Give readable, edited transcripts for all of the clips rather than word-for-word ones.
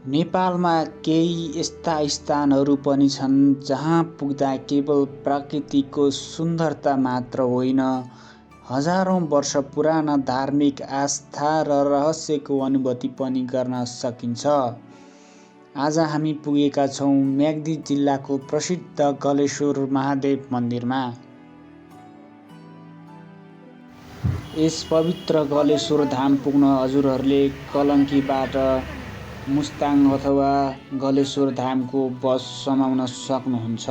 नेपालमा केही यस्ता स्थानहरू पनि छन् जहाँ पुग्दा केवल प्रकृतिको सुन्दरता मात्र होइन, हजारौं वर्ष पुराना धार्मिक आस्था र रहस्यको अनुभूति पनि गर्न सकिन्छ। आज हामी पुगेका छौं म्याग्दी जिल्लाको प्रसिद्ध गलेश्वर महादेव मन्दिरमा। यस पवित्र गलेश्वर धाम पुग्न हजुरहरूले कलङ्कीबाट मुस्ताङ अथवा गलेश्वर धामको बस समाउन सक्नुहुन्छ।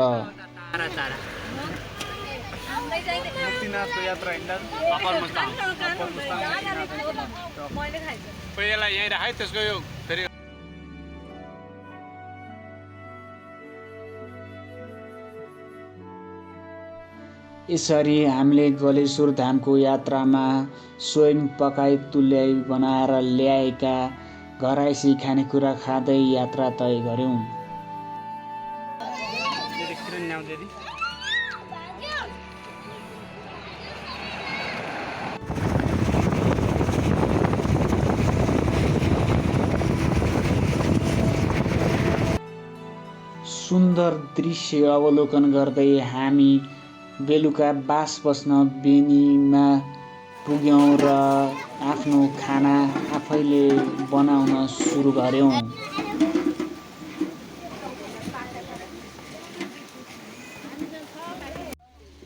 यसरी हामीले गलेश्वर धामको यात्रामा स्वयं पकाई तुल्याई बनाएर ल्याएका घरायसी खानेकुरा खाँदै यात्रा तय गर्यौं। सुन्दर दृश्य अवलोकन गर्दै हामी बेलुका बास बस्न बेनीमा पुग्यौं र आफ्नो खाना आफैले बनाउन सुरु गर्यौं।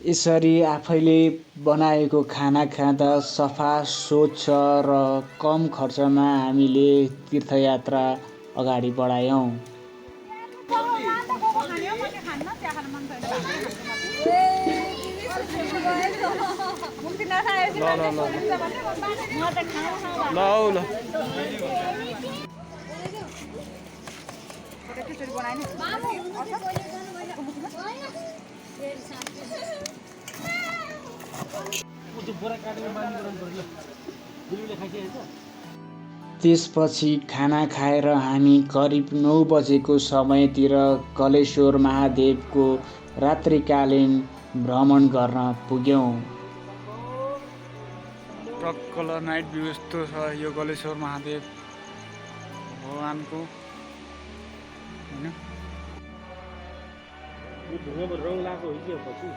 यसरी आफैले बनाएको खाना खाँदा सफा, स्वच्छ र कम खर्चमा हामीले तीर्थयात्रा अगाडि बढायौं। त्यसपछि खाना खाएर हामी करिब 9 बजेको समयतिर गलेश्वर महादेवको रात्रिकालीन भ्रमण गर्न पुग्यौं। टक्कल नाइट भ्यू यस्तो छ यो गलेश्वर महादेव भगवानको हैन। यो ढुङ्गामा रङ लाको हो कि पछि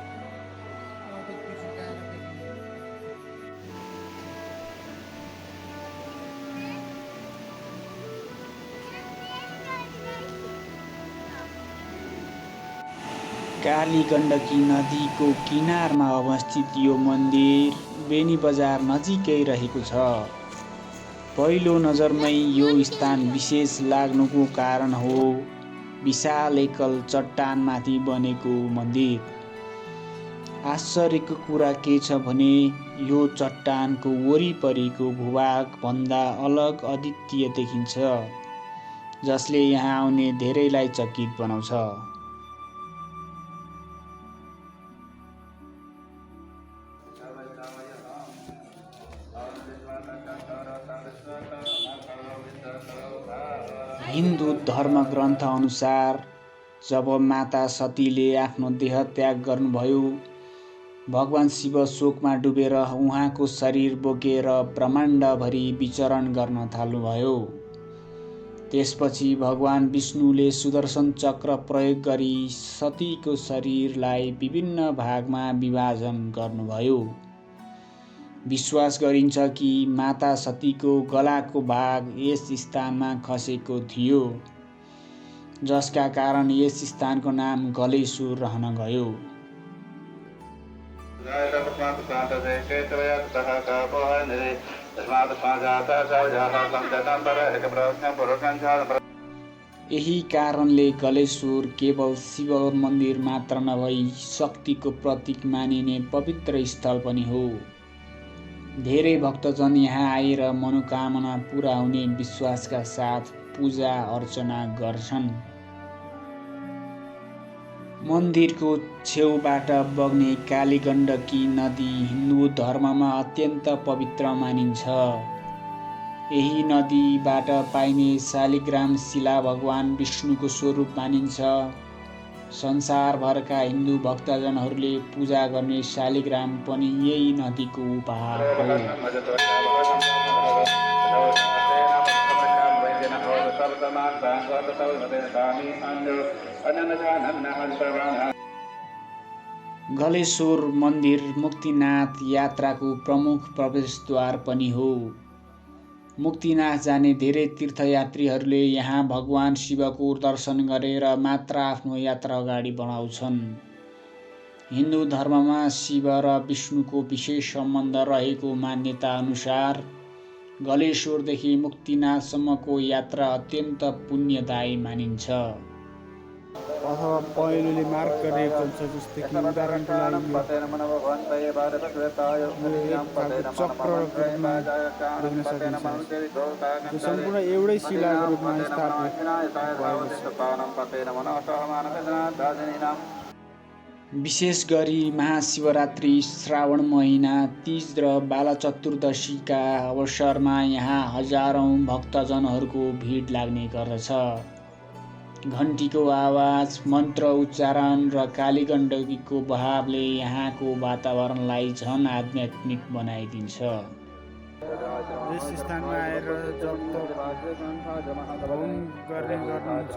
काली गण्डकी नदीको किनारमा अवस्थित यो मन्दिर बेनी बजार नजिकै रहेको छ। पहिलो नजरमै यो स्थान विशेष लाग्नुको कारण हो विशाल एकल चट्टानमाथि बनेको मन्दिर। आश्चर्यको कुरा के छ भने यो चट्टानको वरिपरिको भूभाग भन्दा अलग अद्वितीय देखिन्छ, जसले यहाँ आउने धेरैलाई चकित बनाउँछ। हिन्दू धर्म ग्रन्थ अनुसार जब माता सतीले आफ्नो देह त्याग गर्नुभयो, भगवान शिव शोकमा डुबेर उहाँको शरीर बोकेर ब्रह्माण्डभरि विचरण गर्न थाल्नुभयो। त्यसपछि भगवान विष्णुले सुदर्शन चक्र प्रयोग गरी सतीको शरीरलाई विभिन्न भागमा विभाजन गर्नुभयो। विश्वास गरिन्छ कि माता सतीको गलाको भाग यस स्थानमा खसेको थियो, जसका कारण यस स्थानको नाम गलेश्वर रहन गयो। यही कारणले गलेश्वर केवल शिव मन्दिर मात्र नभई शक्तिको प्रतीक मानिने पवित्र स्थल पनि हो। धेरै भक्तजन यहाँ आएर मनोकामना पूरा हुने विश्वासका साथ पूजा अर्चना गर्छन्। मन्दिरको छेउबाट बग्ने काली गण्डकी नदी हिन्दू धर्ममा अत्यन्त पवित्र मानिन्छ। यही नदीबाट पाइने शालिग्राम शिला भगवान विष्णुको स्वरूप मानिन्छ। संसारभरका हिन्दू भक्तजनहरूले पूजा गर्ने शालिग्राम पनि यही नदीको उपहार हो। गलेश्वर मन्दिर मुक्तिनाथ यात्राको प्रमुख प्रवेशद्वार पनि हो। मुक्तिनाथ जाने धेरै तीर्थयात्रीहरूले यहाँ भगवान शिवको दर्शन गरेर मात्र आफ्नो यात्रा अगाडि बढाउँछन्। हिन्दू धर्ममा शिव र विष्णुको विशेष सम्बन्ध रहेको मान्यता अनुसार गलेश्वरदेखि मुक्तिनाथसम्मको यात्रा अत्यन्त पुण्यदायी मानिन्छ। अथवा पहिलोले मार्क गरिएको हुन्छ, जस्तै कि उदाहरणको लागि चक्र रूपमा देख्न सकिन्छ, जो सम्पूर्ण एउटै शिलाको रूपमा स्थापित विशेष गरी महाशिवरात्रि, श्रावण महिना, तीज र बाला चतुर्दशीका अवसरमा यहाँ हजारौँ भक्तजनहरूको भिड लाग्ने गर्दछ। घन्टीको आवाज, मन्त्र उच्चारण र कालीगण्डकीको बहावले यहाँको वातावरणलाई झन आध्यात्मिक बनाइदिन्छ। यस स्थानमा आएर जप गर्ने गर्नुहुन्छ।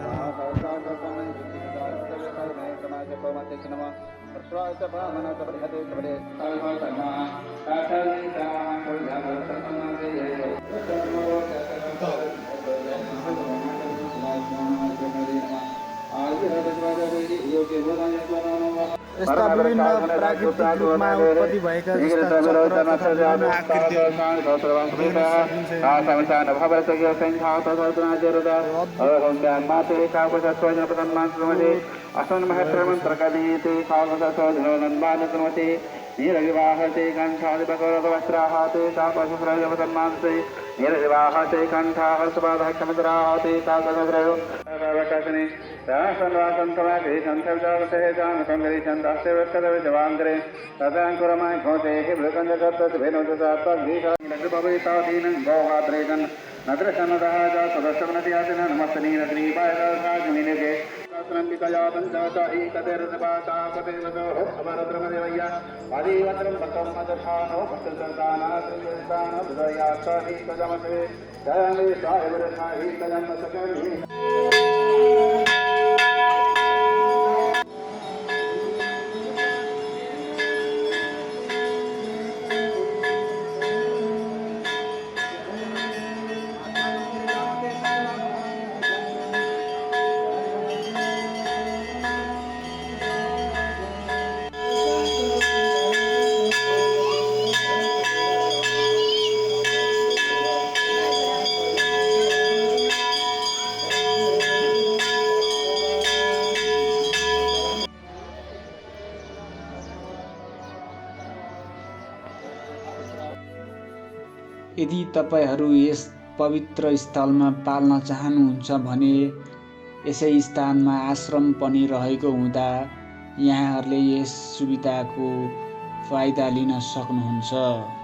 यस्ता विभिन्न प्राकृतिक रूपमा उत्पत्ति भएका निरविवाहते कंठादिपकरवस्त्राहते सापसुरजवतन्मांसे निरविवाहते कंठाहर्षपादः क्षमद्राहते साकसद्रयो वकसने रासनवासन्तमाके संथविदावसे जानकंगरि छन्दस्य वक्तदविजवान्तरे तदाङ्कुरमाय घोते हिब्लकन्दकर्तद्वेनोदसात्तद्वीषा निलग्भवेताधीनं गौहाद्रेकन् नद्रशनदः च सदस्यवनतियासिन नमस्तनीरग्रीवाय राजमिनिके त्रम्बिकयातं च एकतेरसपातापतेवतो अमरद्रमदेवय्या आदिवत्रं भक्तं मदर्थानो भक्तसन्तानाः बुधयास्ताहि तजमसे जयमे सायवरसाहि तजम सकर्मि। यदि तपाईहरू यस पवित्र स्थलमा पाल्न चाहनुहुन्छ भने यसै स्थानमा आश्रम पनि रहेको हुँदा यहाँहरूले यस सुविधाको फाइदा लिन सक्नुहुन्छ।